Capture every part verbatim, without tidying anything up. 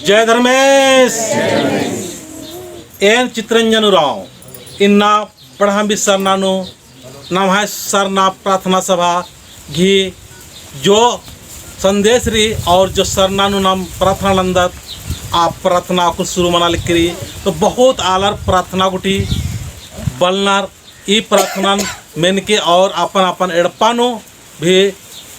जय धर्मेस। एन चितरंजन उराँव इन्ना पड़हाम्बी सरना नू नम्है सरना प्रार्थना सभा गही जो संदेश रई और जो सरना नू नाम प्रार्थना नन्दत, आ प्रार्थना अक्कुन शुरू मना लगी रई। तो बहुत आलर प्रार्थना गूटी बलनर, ई प्रार्थना मेनके और अपन अपन एड़पा नू भी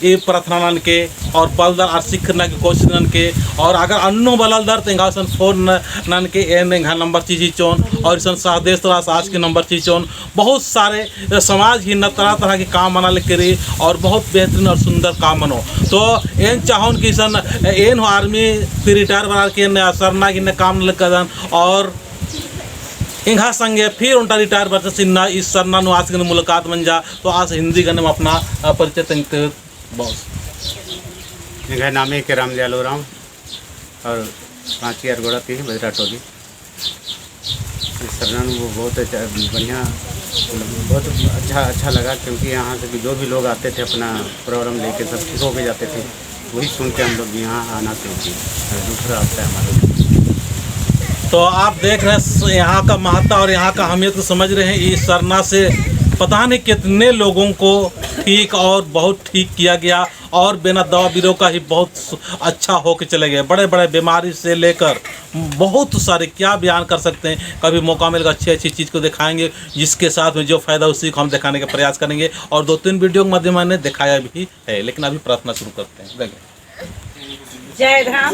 ई प्रार्थना ननके और बलदर आर सिखरना की कोशिश ननके। और अगर अन्नु बलदर तो एंगा इसन फोन न-, ननके, एन एंगा नंबर चिच्चोन और इसन सहदेस तरा सास की नंबर चिच्चोन। बहुत सारे समाज ही न तरह तरह के काम मना लगी रई और बहुत बेहतरीन और सुंदर काम मनो। तो एन चाहोन कि इसन एन हो आर्मी ती रिटायर बरर की एन सरना की न काम नना लगदन और एंगा संगे फिर ओन्टा रिटायर बरचस इन्ना ई सरना नू आस गने मुलाकात मंजा। तो आस हिंदी गने अपना, अ, परिचय तेंगते बस। एंग्है नामे के रामदयाल उराँव और पाँची अरगोड़ा ती बजरा टोली। इस सरना नू वो बहुत अच्छा, बढ़िया, बहुत अच्छा, अच्छा लगा, क्योंकि यहाँ से भी जो भी लोग आते थे अपना प्रॉब्लम लेके सब ठीक होके जाते थे। वही सुन के हम लोग यहाँ आना शुरू किए। और दूसरा आता है हमारे। तो आप देख रहे हैं स-, यहाँ का महत्ता और यहाँ का अहमियत को समझ रहे हैं। इस सरना से पता नहीं कितने लोगों को ठीक और बहुत ठीक किया गया और बिना दवा बिरो का ही बहुत सु-, अच्छा होके चले गए। बड़े बड़े बीमारी से लेकर बहुत सारे क्या बयान कर सकते हैं। कभी मौका मिलेगा अच्छी अच्छी चीज़ को दिखाएंगे, जिसके साथ में जो फ़ायदा उसी को हम दिखाने का प्रयास करेंगे और दो तीन वीडियो के माध्यम में दिखाया भी है, लेकिन अभी प्रार्थना शुरू करते हैं। देखिए। जय धाम।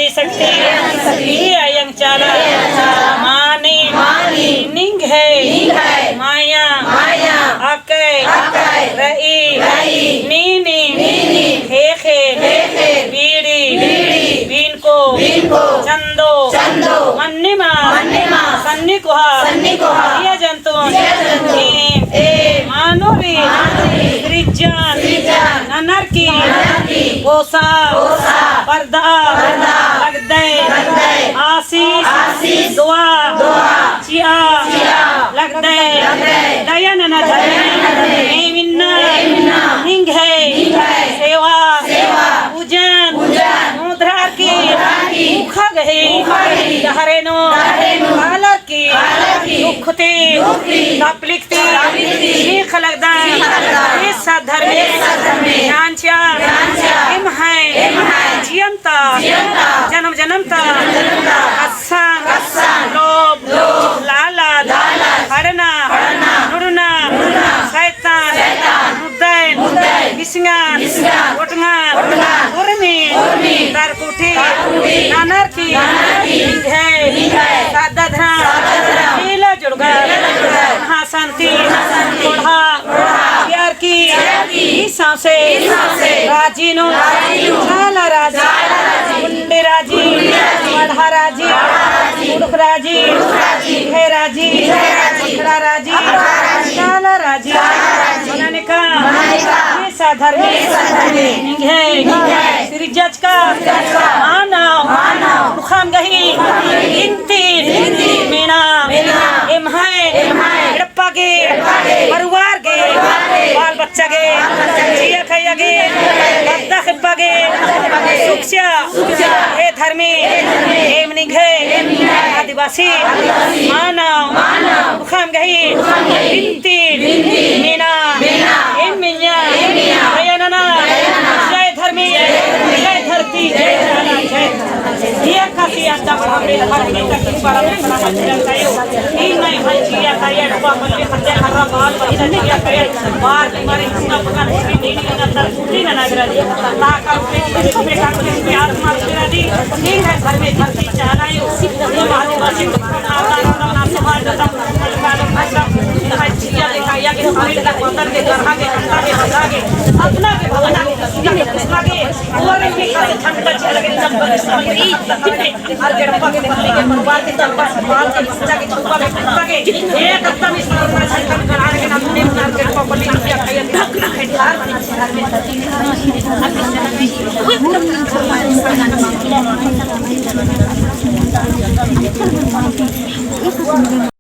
शक्ति, ई अयंग चाला, मानी, निंग्है, माया, अकय, रई, नीनी, ख़ेख़ेल, बीड़ी, बीनको, चंदो, मन्निमा, सन्नी कोहा, जिया जंतुन, एम, मानवी, सृजन, ननर की, ओसा, परदा, लगदय, आशीष, दुआ, चिआ, लगदय, दया नना धर्मे, एम इन्ना, निंग्है, सेवा, पूजन, मुद्रार की, उखा गही, डहरे नू, आलर की, दुख ती, तकलीफ ती, चींख़ा लगदन, ए सत धर्मे, नानचा, एम्है, जियंता, जनम जनम ता, कस्संग, लोभ, लालच, हड़ना, नुड़ना, सैतान, मुद्दन, बिसंगन, ओटंगन, उर्मी, तरकुटी, ननर की, निंग्है, सादा धरम, नीला जुड़गा, महाशांति, कोढ़ा, चिअर की, ई सौंसे, राजी नू, चाला राजी, मुंडे राजी, मड़हा राजी, कुँड़ुख़ राजी, निंग्है राजी, अखड़ा राजी, चाला राजी, मनाने का, ई सत धर्मे, निंग्है, सिरजचका, मानव, उख़ाम गही, इन्ती, मेना, एम्है, एड़पा गे, परिवार गे, बाल बच्चा गे, जिया कइय्या गे, पद्दा खेप्पा गे, सुख चिआ, ए धर्मे, एम निंग्है, आदिवासी, मानव, उख़ाम गही, इन्ती, मेना, एम मइय्याँ, दया नना, जय धर्मे, जय धरती, जय धरती, जय धरती। जिया कासी अड्डा पर हमरे धर्मे तक की बड़ा बड़ा मंदिर का यो। ई नहीं भाई जिया का ये अड्डा पर ले फते हर्रा बाल बच्चा जिया का ये बार बीमारी पूरा पका नहीं नहीं नहीं ना तर पूरी ना ना करा दी। ता का पे इसको बेटा को इसमें आत्मा करा दी। ई है धर्मे धरती चाला यो। ये बात बात